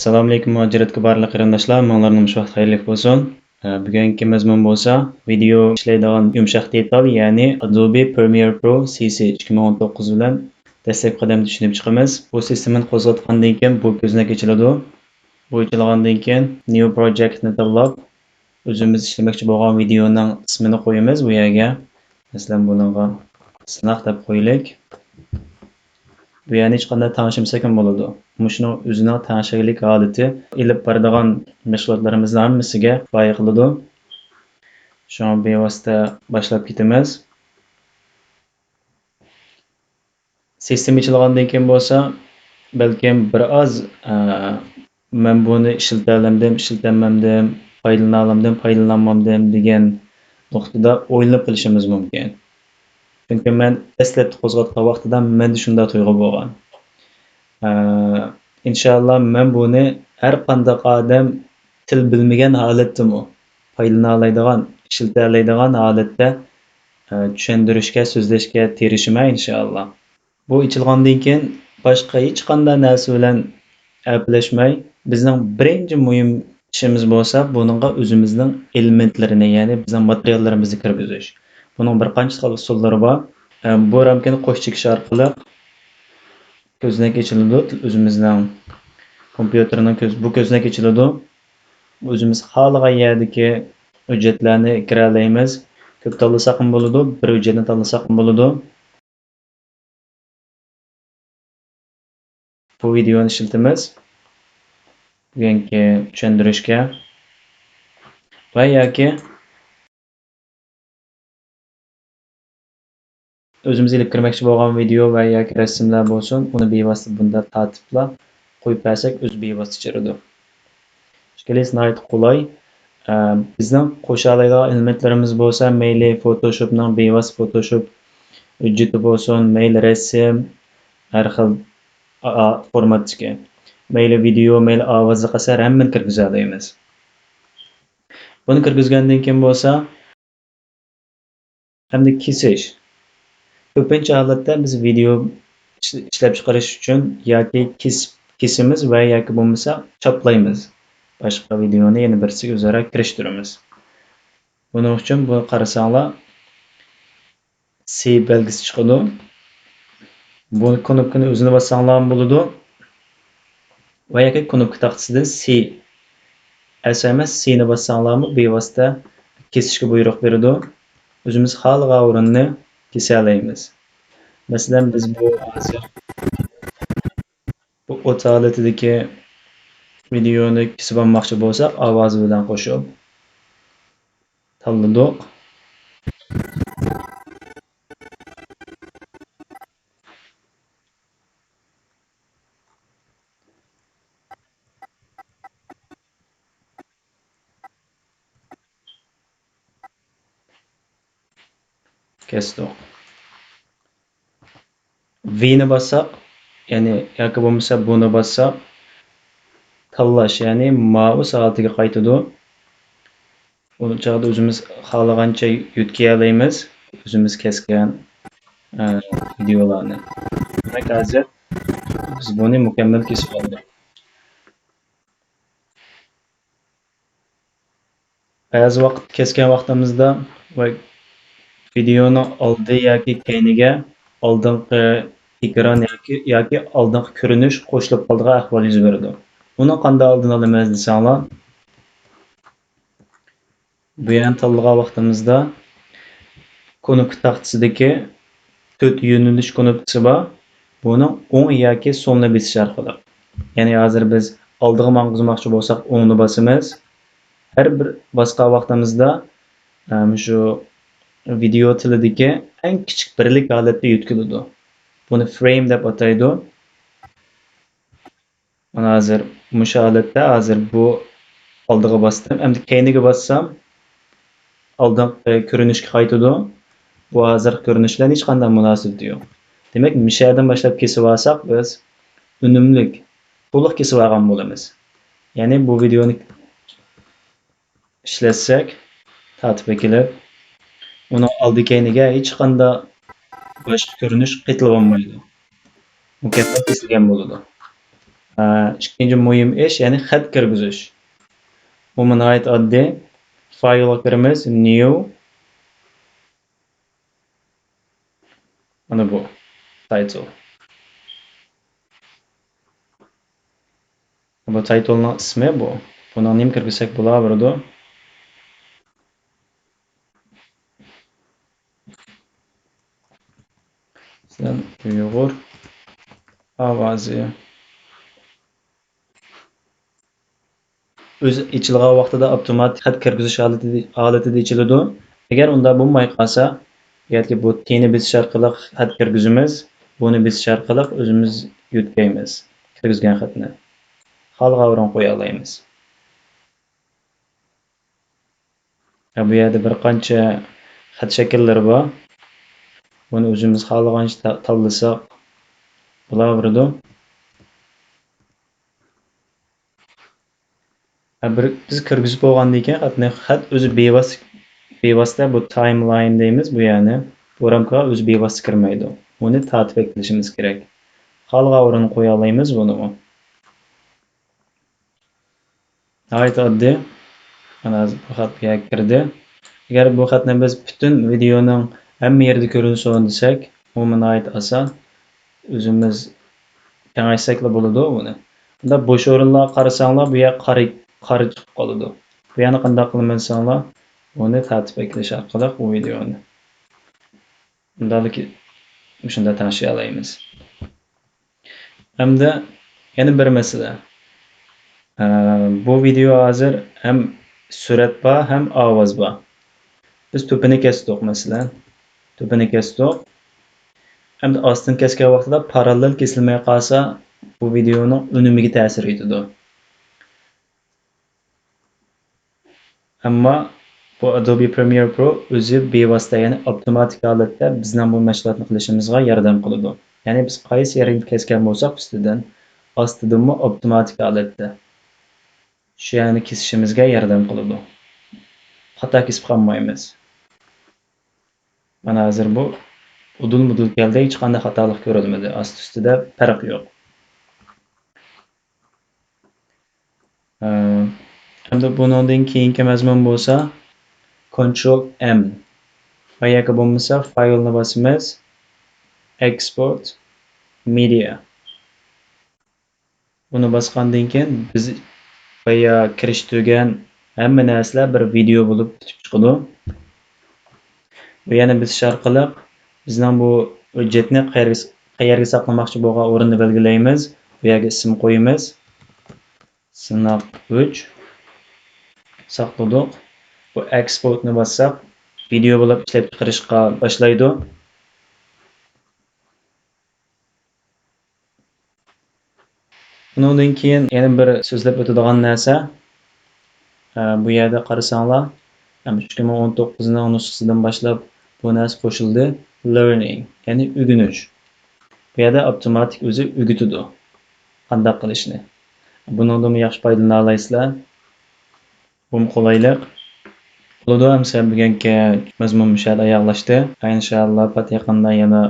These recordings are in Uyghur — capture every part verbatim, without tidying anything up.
ئەسسالامۇئەلەيكۇم، مۇھاجىرەتكە بارلىق قېرىنداشلار، ماڭىلارنىڭ مۇشۇ ۋاقىت خەيرلىك بولسۇن. ئە، بۈگۈنكى مەزمۇن بولسا، ۋىدېئو ئىشلەيدىغان يۇمشاق دېتال، يەنى Adobe Premiere Pro C C ئىككى مىڭ ئون توققۇز بىلەن دەسلەپكى قەدەمدە چۈشىنىپ چىقىمىز. بۇ سىستېمىنى قوزغاتقاندىن كېيىن بۇ كۆزنەك ئېچىلىدۇ. بۇ ئېچىلغاندىن كېيىن New Project نى تاللاپ، ئۆزىمىز ئىشلىمەكچى بولغان ۋىدېئونىڭ ئىسمىنى قويىمىز بۇ يەرگە. مەسىلەن، بۇنىڭغا سىناق دەپ قويىلىك. بۇ يەرنى ھېچقانداق تەڭشىمىسەكمۇ بولىدۇ. مۇشۇنىڭ ئۆزىنىڭ تەڭشەكلىك ھالىتى ئېلىپ بارىدىغان مەشغۇلاتلىرىمىزنىڭ ھەممىسىگە كۇپايە قىلىدۇ. شۇڭا بىۋاسىتە باشلاپ كېتىمىز. سىستېما ئېچىلغاندىن كېيىن بولسا، بەلكىم بىر ئاز، ئە، مەن بۇنى ئىشلىتەلەمدىم، ئىشلىتەلمەمدىم، پايدىلىنالامدىم، پايدىلىنالمامدىم دېگەن نۇقتىدا ئويلىنىپ قېلىشىمىز مۇمكىن. چۈنكى مەن دەسلەپتە قوزغاتقان ۋاقتىدا مەندە شۇنداق تۇيغۇ بولغان. ئە، ئىنشاللا مەن بۇنى ھەر قانداق ئادەم تىل بىلمىگەن ھالەتتىمۇ پايدىلىنالايدىغان، ئىشلىتەلەيدىغان ھالەتتە، ئە، چۈشەندۈرۈشكە، سۆزلەشكە تىرىشىمەن ئىنشاللا. بۇ ئېچىلغاندىن كېيىن باشقا ھېچقانداق نەرسە بىلەن ئەپلەشمەي، بىزنىڭ بىرىنچى مۇھىم ئىشىمىز بولسا، بۇنىڭغا ئۆزىمىزنىڭ ئېلېمېنتلىرىنى، يەنى بىزنىڭ ماتېرىياللىرىمىزنى كىرگۈزۈش. بۇنىڭ بىر قانچە خىل ئۇسۇللىرى بار. ئە، بۇ رامكىنى قوش چېكىش ئارقىلىق كۆزنەك ئېچىلىدۇ. ئۆزىمىزنىڭ كومپيۇتېرنىڭ كۆز-، بۇ كۆزنەك ئېچىلىدۇ. ئۆزىمىز خالىغان يەردىكى ھۆججەتلەرنى كىرەلەيمىز. كۆپ تاللىساقمۇ بولىدۇ، بىر ھۆججەتنى تاللىساقمۇ بولىدۇ. بۇ ۋىدېئونى ئىشلىتىمىز. بۈگۈنكى چۈشەندۈرۈشكە ۋە ياكى ئۆزىمىز ئېلىپ كىرمەكچى بولغان ۋىدېئو ۋە ياكى رەسىملەر بولسۇن، ئۇنى بىۋاسىتە بۇنداق تارتىپلا قويۇپ بەرسەك، ئۆزى بىۋاسىتە چىرىدۇ. ئىككىلىسى ناھايىتى قولاي. ئە، بىزنىڭ قوشالايدىغان ئېلېمېنتلىرىمىز بولسا، مەيلى فوتوشوپنىڭ بىۋاسىتە فوتوشوپ ھۆججىتى بولسۇن، مەيلى رەسىم، ھەر خىل ئا-، ئا-، فورماتتىكى، مەيلى ۋىدېئو، مەيلى ئاۋازلىق ئەسەر، ھەممىنى كىرگۈزەلەيمىز. بۇنى كىرگۈزگەندىن كېيىن بولسا، ئەمدى كېسىش. كۆپىنچە ھالەتتە بىز ۋىدېئو ئىش-، ئىشلەپچىقىرىش ئۈچۈن ياكى كېسىپ، كېسىمىز ۋە ياكى بولمىسا چاپلايمىز. باشقا ۋىدېئونى يەنە بىرسىگە ئۆزئارا كىرىشتۈرىمىز. بۇنىڭ ئۈچۈن بۇ قارىساڭلار، سى بەلگىسى چىقىدۇ. بۇ كۇنۇپكىنى ئۆزىنى باسساڭلارمۇ بولىدۇ. ۋە ياكى كۇنۇپكا تاختىسىدىن سى، ئەس ئەمەس، سىنى باسساڭلارمۇ بىۋاسىتە كېسىشكە بۇيرۇق بېرىدۇ. ئۆزىمىز خالىغان ئورۇننى كېسەلەيمىز. مەسىلەن، بىز بۇ ھازىر بۇ ئوت ھالىتىدىكى ۋىدېئونى كېسىپ ئالماقچى بولساق، ئاۋازى بىلەن قوشۇپ تاللىدۇق. كەستۇق. ۋىنى باسساق، يەنى ياكى بولمىسا بۇنى باسساق، تاللاش، يەنى مائۇس ھالىتىگە قايتىدۇ. ئۇ چاغدا ئۆزىمىز خالىغانچە يۆتكىيەلەيمىز، ئۆزىمىز كەسكەن، ئە، ۋىدېئولارنى. دېمەك، ھازىر بىز بۇنى مۇكەممەل كېسىپ بولدۇق. بەزى ۋاقىت كەسكەن ۋاقتىمىزدا ۋە ۋىدېئونىڭ ئالدى ياكى كەينىگە ئالدىنقى ئېكران ياكى، ياكى ئالدىنقى كۆرۈنۈش قوشۇلۇپ قالىدىغان ئەھۋال يۈز بېرىدۇ. بۇنىڭ قانداق ئالدىنى ئالىمىز دېسەڭلار، بۇ يەرنى تاللىغان ۋاقتىمىزدا كۇنۇپكا تاختىسىدىكى تۆت يۆنىلىش كۇنۇپكىسى بار. بۇنىڭ ئوڭ ياكى سولنى بېسىش ئارقىلىق. يەنى ھازىر بىز ئالدىغا ماڭغۇزماقچى بولساق ئوڭنى باسىمىز. ھەر بىر باسقان ۋاقتىمىزدا، ئە، مۇشۇ ۋىدېئو تىلىدىكى ئەڭ كىچىك بىرلىك ھالەتتە يۆتكىلىدۇ. بۇنى فرېيم دەپ ئاتايدۇ. مانا ھازىر مۇشۇ ھالەتتە، ھازىر بۇ ئالدىغا باستىم. ئەمدى كەينىگە باسسام، ئالدىنقى كۆرۈنۈشكە قايتىدۇ. بۇ ھازىرقى كۆرۈنۈش بىلەن ھېچقانداق مۇناسىۋىتى يوق. دېمەك، مۇشۇ يەردىن باشلاپ كېسىۋالساق، بىز ئۈنۈملۈك، تولۇق كېسىۋالغان بولىمىز. يەنى بۇ ۋىدېئونى ئىشلەتسەك، تارتىپ ئەكېلىپ، ئۇنىڭ ئالدى كەينىگە ھېچقانداق باشقا كۆرۈنۈش قېتىلىۋالمايدۇ. مۇكەممەل كېسىلگەن بولىدۇ. ئىككىنچى مۇھىم ئىش، يەنى خەت كىرگۈزۈش. بۇمۇ ناھايىتى ئاددىي. فايلغا كىرىمىز، new. مانا بۇ title. بۇ تايتولنىڭ ئىسمى بۇ. بۇنىڭ نېمە كىرگۈزسەك بولاۋېرىدۇ. مەسىلەن، ئۇيغۇر ئاۋازى. ئۆزى ئېچىلغان ۋاقتىدا ئاپتوماتىك خەت كىرگۈزۈش ھالىتىدە، ھالىتىدە ئېچىلىدۇ. ئەگەر ئۇنداق بولماي قالسا، ياكى بۇ تىنى بېسىش ئارقىلىق خەت كىرگۈزىمىز، بۇنى بېسىش ئارقىلىق ئۆزىمىز يۆتكەيمىز كىرگۈزگەن خەتنى. خالىغان ئورۇنغا قويالايمىز. ھە، بۇ يەردە بىر قانچە خەت شەكىللىرى بار. بۇنى ئۆزىمىز خالىغانچە تا-، تاللىساق بولاۋېرىدۇ. ھە، بىر، بىز كىرگۈزۈپ بولغاندىن كېيىن خەتنى، خەت ئۆزى بىۋاسىتە، بىۋاسىتە بۇ تايملاين دەيمىز، بۇ يەنى بۇ رامكىغا ئۆزى بىۋاسىتە كىرمەيدۇ. ئۇنى تارتىپ ئەكېلىشىمىز كېرەك. خالىغان ئورۇنغا قويالايمىز بۇنىمۇ. ناھايىتى ئاددىي. مانا ھازىر بۇ خەت بۇ يەرگە كىردى. ئەگەر بۇ خەتنى بىز پۈتۈن ۋىدېئونىڭ ھەممە يېرىدە كۆرۈنسۇن دېسەك، ئۇمۇ ناھايىتى ئاسان. ئۆزىمىز كېڭەيتسەكلا بولىدۇ بۇنى. بۇنداق بوش ئورۇنلارغا قارىساڭلار، بۇ يەر قارا، قارا چىقىپ قالىدۇ. بۇ يەرنى قانداق قىلىمەن دېسەڭلار، بۇنى تارتىپ ئەكېلىش ئارقىلىق بۇ ۋىدېئونى. بۇنداقلا مۇشۇنداق تەڭشىيەلەيمىز. ھەمدە يەنە بىر مەسىلە. ئە، بۇ ۋىدېو ھازىر ھەم سۈرەت بار، ھەم ئاۋاز بار. بىز تۆپىنى كەستۇق، مەسىلەن. تۆپىنى كەستۇق. ئەمدى ئاستىن كەسكەن ۋاقتىدا پاراللېل كېسىلمەي قالسا، بۇ ۋىدېونىڭ ئۈنۈمىگە تەسىر يېتىدۇ. ئەمما بۇ Adobe Premiere Pro ئۆزى بىۋاسىتە، يەنى ئاپتوماتىك ھالەتتە بىزنىڭ بۇ مەشغۇلاتنى قىلىشىمىزغا ياردەم قىلىدۇ. يەنى بىز قايسى يەرنى كەسكەن بولساق ئۈستىدىن، ئاستىدىنمۇ ئاپتوماتىك ھالەتتە شۇ يەرنى كېسىشىمىزگە ياردەم قىلىدۇ. خاتا كېسىپ قالمايمىز. مانا ھازىر بۇ ئۇدۇل-مۇدۇل كەلدى، ھېچقانداق خاتالىق كۆرۈلمىدى. ئاستى-ئۈستىدە پەرق يوق. ئە، ئەمدى بۇنىڭدىن كېيىنكى مەزمۇن بولسا Control M. ۋە ياكى بولمىسا فايلنى باسىمىز، Export Media. بۇنى باسقاندىن كېيىن بىز بايا كىرىشتۈرگەن ھەممە نەرسىلەر بىر ۋىدېئو بولۇپ پۈتۈپ چىقىدۇ. بۇ يەنە بېسىش ئارقىلىق بىزنىڭ بۇ ھۆججەتنى قەيەرگە، قەيەرگە ساقلىماقچى بولغان ئورۇننى بەلگىلەيمىز. بۇ يەرگە ئىسىم قويىمىز. سىناق ئۈچ. ساقلىدۇق. بۇ ئېكسپورتنى باسساق، ۋىدېئو بولۇپ ئىشلەپچىقىرىشقا باشلايدۇ. بۇنىڭدىن كېيىن يەنە بىر سۆزلەپ ئۆتىدىغان نەرسە، ئە، بۇ يەردە قارىساڭلار، ئىككى مىڭ ئون توققۇزنىڭ نۇسخىسىدىن باشلاپ بۇ نەرسە قوشۇلدى. لېرنىڭ، يەنى ئۆگىنىش. بۇ يەردە ئاپتوماتىك ئۆزى ئۆگىتىدۇ قانداق قىلىشنى. بۇنىڭدىنمۇ ياخشى پايدىلىنالايسىلەر. بۇمۇ قولايلىق. بولىدۇ، ئەمسە بۈگۈنكى مەزمۇن مۇشۇ يەردە ئاياغلاشتى. ئىنشائاللا، پات يېقىندا يەنە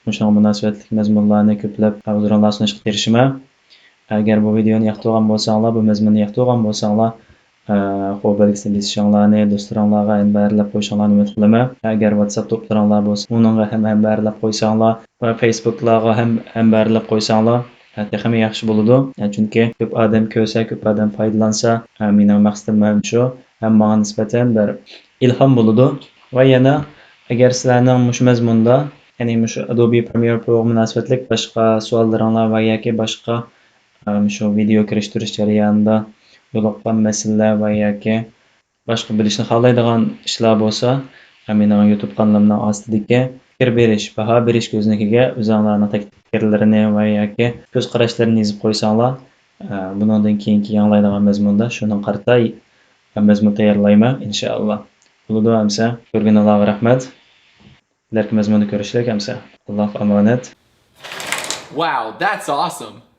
مۇشۇنىڭغا مۇناسىۋەتلىك مەزمۇنلارنى كۆپلەپ ھۇزۇرۇڭلارغا سۇنۇشقا تىرىشىمەن. ئەگەر بۇ ۋىدېونى ياقتۇرغان بولساڭلار، بۇ مەزمۇننى ياقتۇرغان بولساڭلار، ئە، قول بەلگىسىنى بېسىشىڭلارنى، دوستلىرىڭلارغا ھەمبەرلەپ قويۇشۇڭلارنى ئۈمىد قىلىمەن. ئەگەر ۋاتساپ توپلىرىڭلار بولسا، ئۇنىڭغا ھەم ھەمبەرلەپ قويساڭلار ۋە فېيسبۇكلارغا ھەم ھەمبەرلەپ قويساڭلار، ئە، تېخىمۇ ياخشى بولىدۇ. ئە، چۈنكى كۆپ ئادەم كۆرسە، كۆپ ئادەم پايدىلانسا، ئە، مېنىڭ مەقسىتىم ھەم شۇ، ھەم ماڭا نىسبەتەن بىر ئىلھام بولىدۇ. ۋە يەنە، ئەگەر سىلەرنىڭ مۇشۇ مەزمۇندا، يەنى مۇشۇ Adobe Premiere Proغا مۇناسىۋەتلىك باشقا سوئاللىرىڭلار ۋە ياكى باشقا، ئە، مۇشۇ ۋىدېئو كىرىشتۈرۈش جەريانىدا يولۇققان مەسىلىلەر ۋە ياكى باشقا بىلىشنى خالايدىغان ئىشلار بولسا، مېنىڭ يۇتۇب قانىلىمنىڭ ئاستىدىكى پىكىر بېرىش، باھا بېرىش كۆزنىكىگە ئۆزۈڭلارنىڭ تەكلىپ پىكىرلىرىنى ۋە ياكى كۆز قاراشلىرىنى يېزىپ قويساڭلار، بۇنىڭدىن كېيىنكى ياڭلايدىغان مەزمۇندا شۇنىڭغا قارىتا مەزمۇن تەييارلايمەن، ئىنشائاللا. بولىدۇ ئەمسە. كۆرگىنىڭلارغا رەھمەت. كېلەركى مەزمۇندا كۆرۈشلۈك ئەمسە. ئاللاغا ئامانەت. Wow, that's awesome!